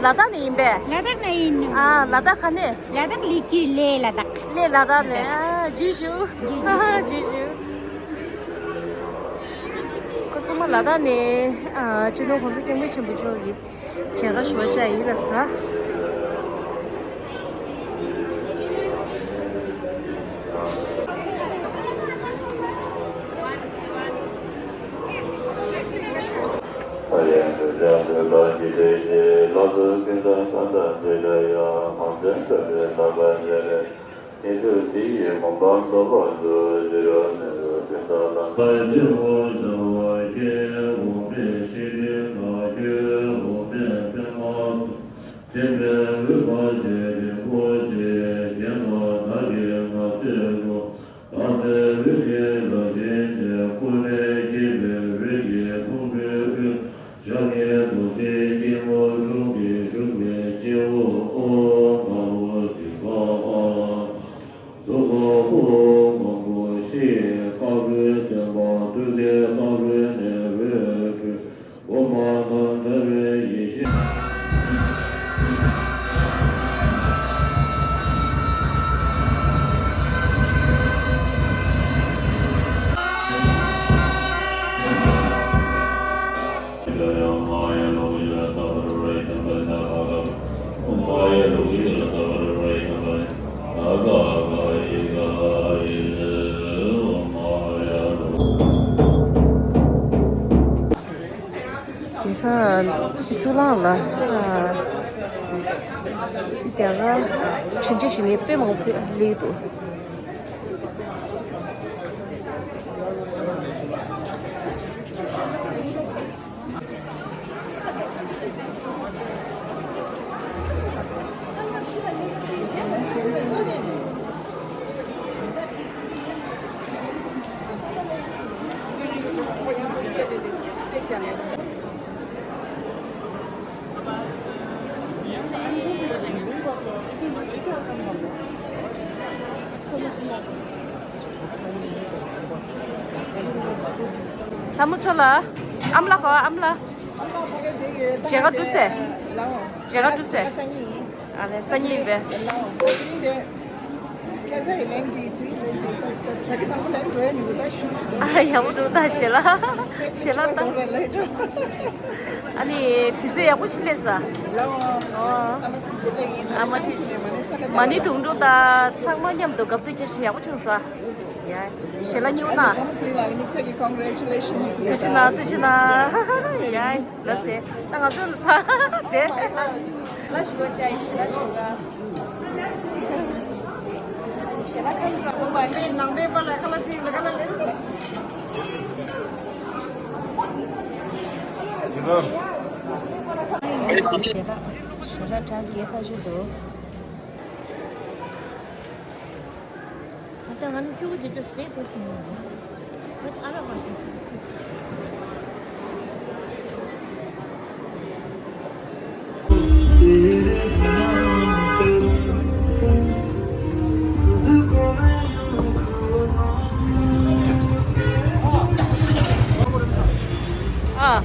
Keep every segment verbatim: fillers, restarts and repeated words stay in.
ལ་དྭགས་ནས་ཡིན་པས། ལ་དྭགས་ནས་ཡིན། ཨ། ལ་དྭགས་ག་ནས། ལ་དྭགས་ལི་ཀི། ལས་ལ་དྭགས། ལས་ལ་དྭགས་ནས། ཨ། ཇུ་ཞུ། ཇུ་ཞུ། ཁོ་ཚང་མ་ལ་དྭགས་ནས། ཨ། སྤྱི་ནོར་༸གོང་ས་༸སྐྱབས་མགོན་ཆེན་པོ་མཆོག་གི་མཇལ་ཁ་ཞུ་བ་བཅར་ཡིན་ལ་ཟེར། དེང་སང་ཚུར་ལངས་ལ། རྒྱ་གར་ཕྱི་འབྲེལ་ཞུ་མཁན་དཔེ་མང་པོ་སླེབས་འདུག་ལྷ་མོ་མཚོ་ལགས། ཨ་མ་ལགས་ཧོ། ཨ་མ་ལགས། མཇལ་ཁ་གྲུབ་ཟེར། མཇལ་ཁ་གྲུབ་ཟེར། ཨ་ལས། སང་ཉིན་ཡིན་པས། ཨ། ཡག་པོ་འདུག་ད་ཞལ་ལག་ཞལ་ལག་བཏང་། ཨ་ནི་དུས་ཚོད་ཡག་པོ་ཞིག་སླེབས་ས། ཨོ། ཨ་མ་ཁྲིད། མ་ཎི་དུང་སྒྲུང་དང་ཚང་མ་མཉམ་དུ་སྐབས་དུས་བཅར་ཞིག་ཡག་པོ་བྱུང་ས། ཡ། ཞལ་ལག་གཉིས་པོ་ན། དམིགས་བསལ་གྱི་congratulations། ཐུགས་རྗེ་གནང་། ཐུགས་རྗེ་གནང་། ཡ། ལགས་སེ། ད་ང་ཚོ་དེ་ལ་ཞུ་བ་བྱ་ཡི། ཞལ་ལག་ཞུ་བ། ཞལ་ལག་ཁ་ལ་འགྲོ་བ་ནི་ནང་པའི་པ་ལ་ཁ་ལག་ཅིག་ལ་ཁ་ལག་ལེན། ཞལ་ལག་ཞལ་ལག་གྲངས་བརྒྱད་ལྷག་ཞིག་འདུག་ད་ང་ནི་ཁྱུ་གུ་དེ་ཚོ་ཟས་དགོས་ཀྱི་མིན་འདུག་ཨ་ར་བ་ཞིག་ཨ།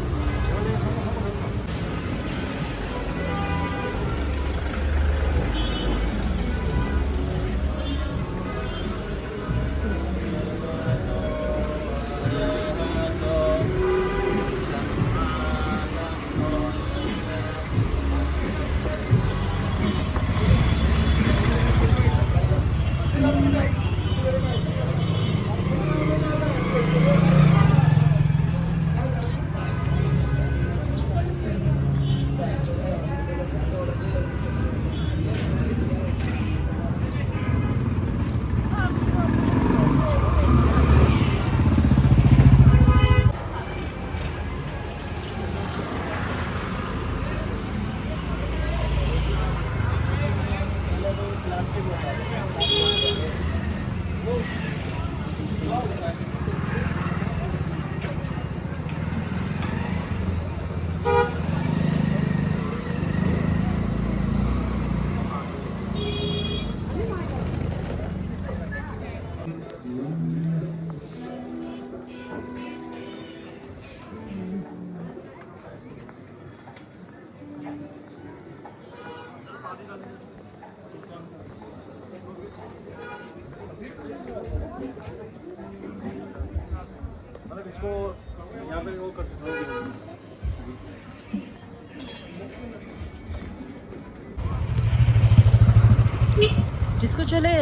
ཌིས་ཀོ་ཅོ་ལེ།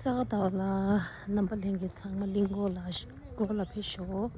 ས་ག་ཟླ་བ་ལ་རྣམ་པ་ལྷན་རྒྱས་ཚང་མ་གླིང་སྐོར་ལ་སྐོར་ལ་ཕེབས་ཤོག་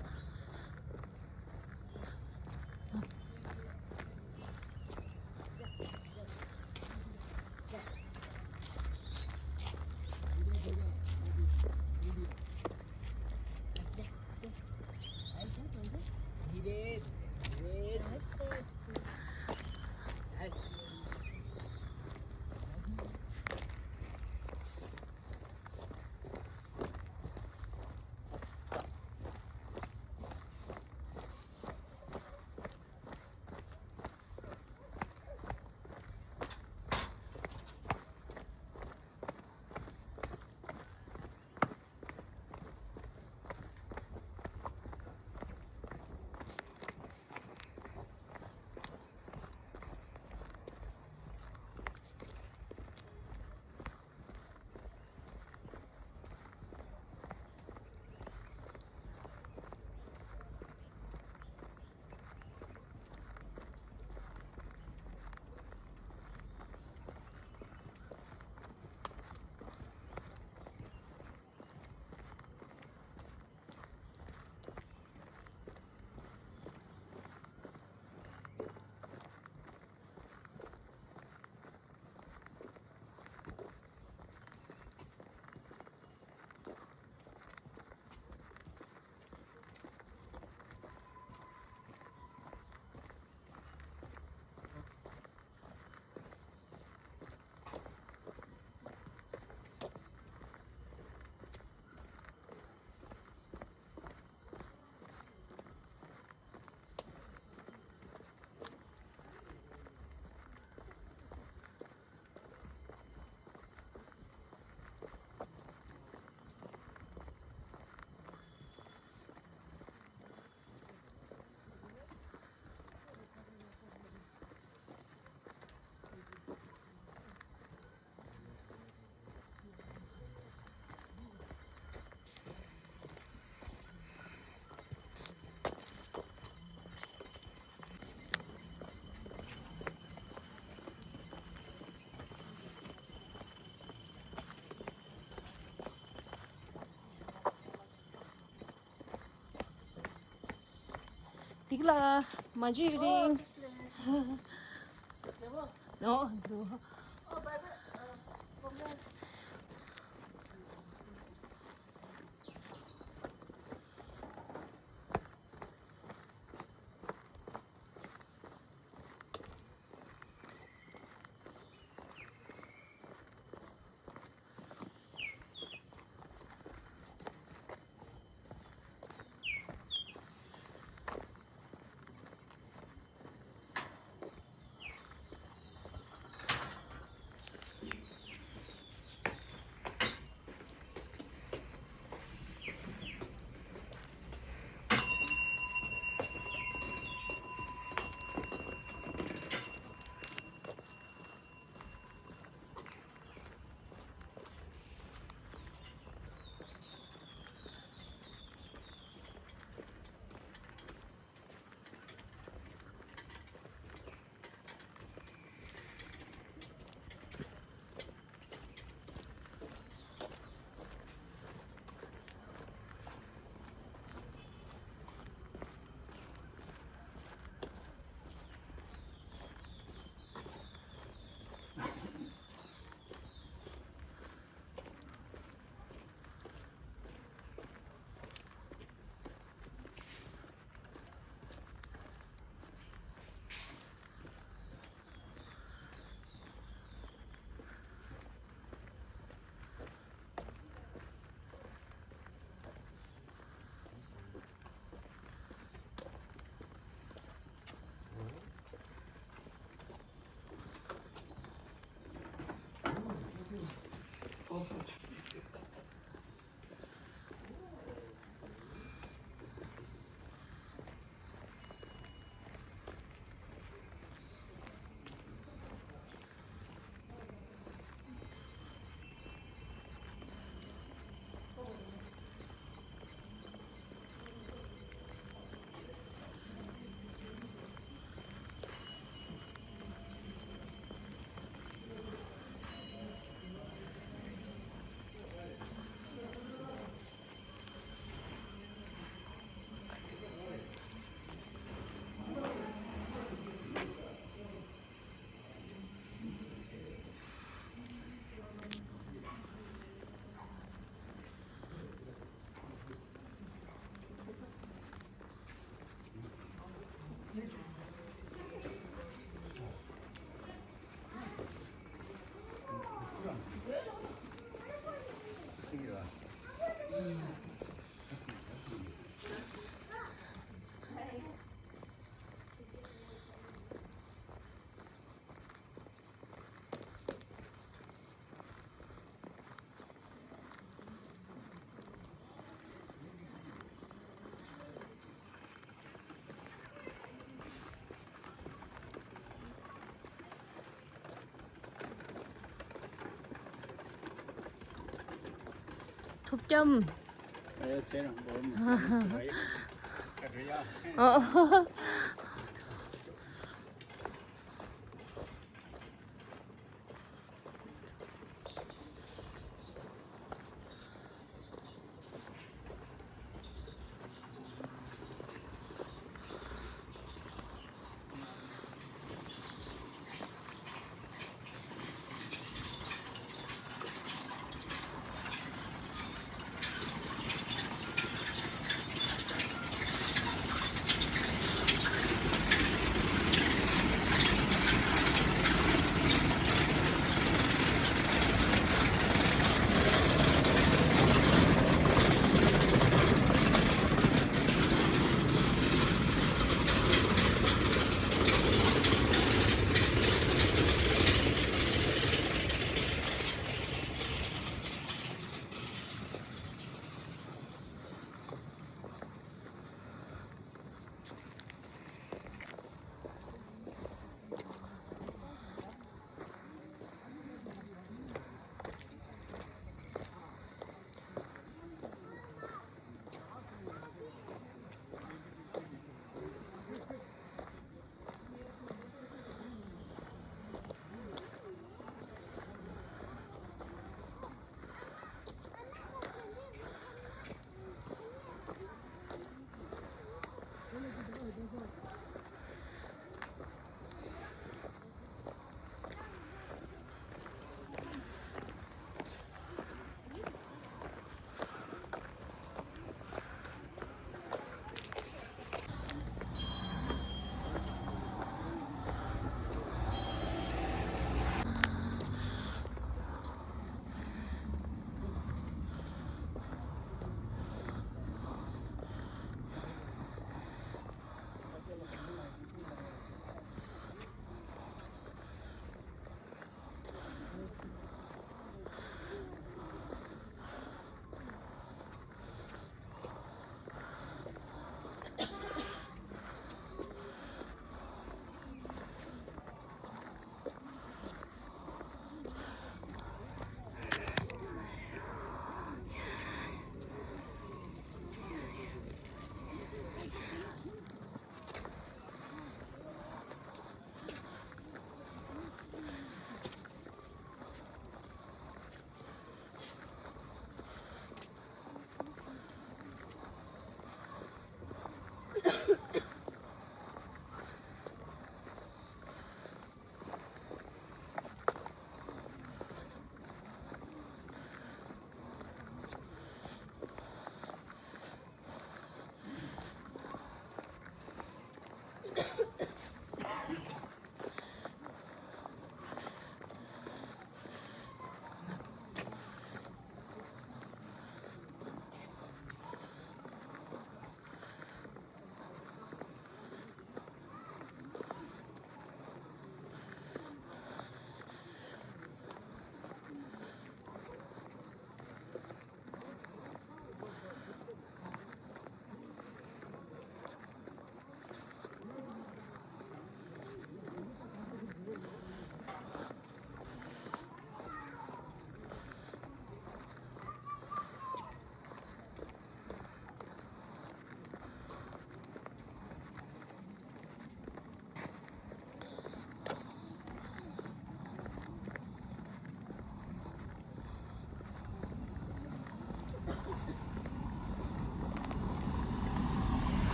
འདི་ལ་མ་འཇུ་རིང་། ནོ་འདུག་ཐུབ་ཀྱམ། ཨ་ཡ་ཚེ་རིང་འབོར་མ། ཨ་རེད་ཡ། ཨ།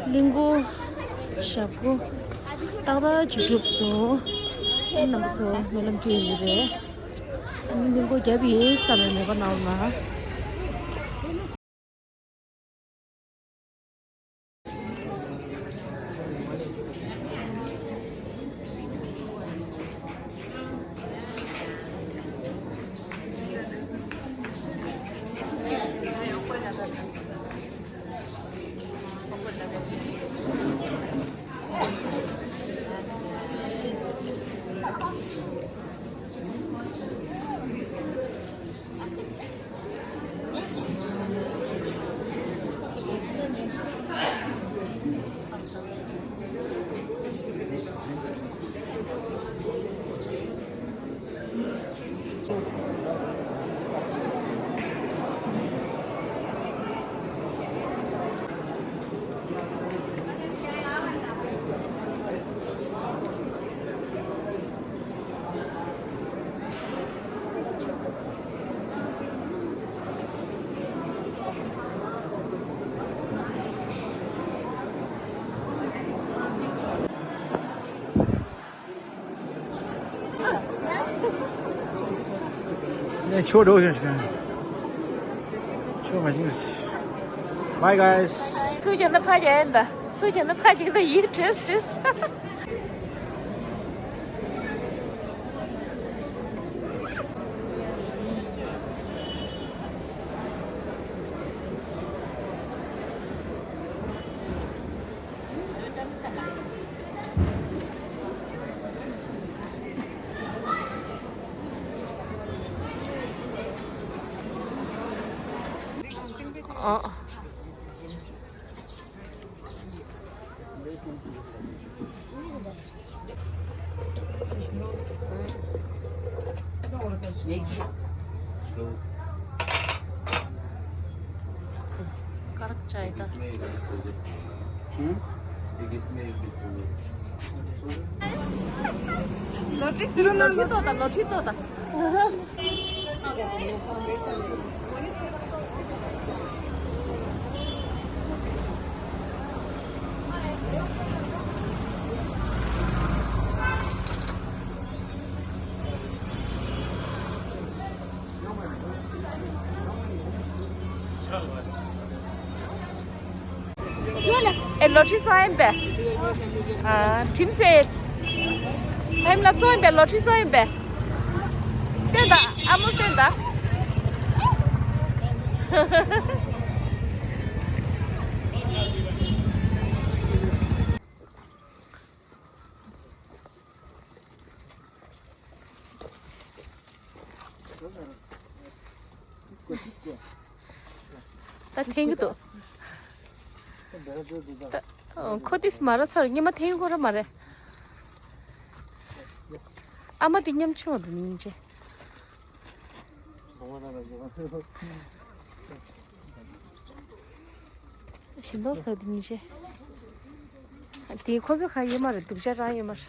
གླིང་སྐོར་ཞབས་སྐོར་ཏག་ཏག་ཅིག་གྲུབ་སོང་། རྣམ་པ་ཚོ་སྨོན་ལམ་སྐྱོན་ཡོད་རེད། ཨ་ནི་གླིང་སྐོར་བརྒྱབ་ཡིན་བསམ་པའི་མོས་པ་གནང་རོགས་གནང་། ནས་ཆོ་འགྲོ་ཤོག་ཤོག་ཆོ་མ་ཤེས། Bye, guys. ཚུར་རྒྱབ་ན་ཕར་རྒྱབ་ཡིན་ད། ཚུར་རྒྱབ་ན་ཕར་རྒྱབ་ད། ཡིད་བྲེས་བྲེས། ཨ། ཀར་ཅའི་ད། ལོ་ཊི་ལོ་ཊི་ཏོག་ད། ལོ་ཊི་ཏོག་ད། ཨེ་ལོ་ཊི་ཚོ་ཡིན་པས། ཨ་ཁྲིམས་སེ། ཧེམ་ལ་ཚོ་ཡིན་པས། ལོ་ཊི་ཚོ་ཡིན་པས། བསྟན་ད། ཨ་མོ་བསྟན་ད། ད་འཐེན་གྱི་འདུག་ད་ཁོ་ཏིས་མ་ར་ཚར། སྙེ་མ་འཐེན་ཁོ་ར་མ་རེད། ཨ་མ་དེ་ཉམ་ཆུང་བ་འདུག་སྙིང་རྗེ། ཞིམ་མདོག་བཟོ་དེ་ཉིན་ཤེས། དེ་ཁོ་ཚོ་ག་ཡོད་མ་རེད། སྡུག་ཅག་རང་ཡོད་མ་རེད།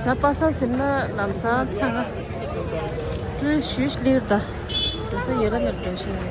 གཟའ་པ་སངས་ཟིན་ན་ལམ་སང་ཚང་ང་ཀྲུའི་ཞུས་ལིར་ད། དེ་ཚོ་ཡོད་ལ་མེད་འགྲོ་ཤེས་ཡོད།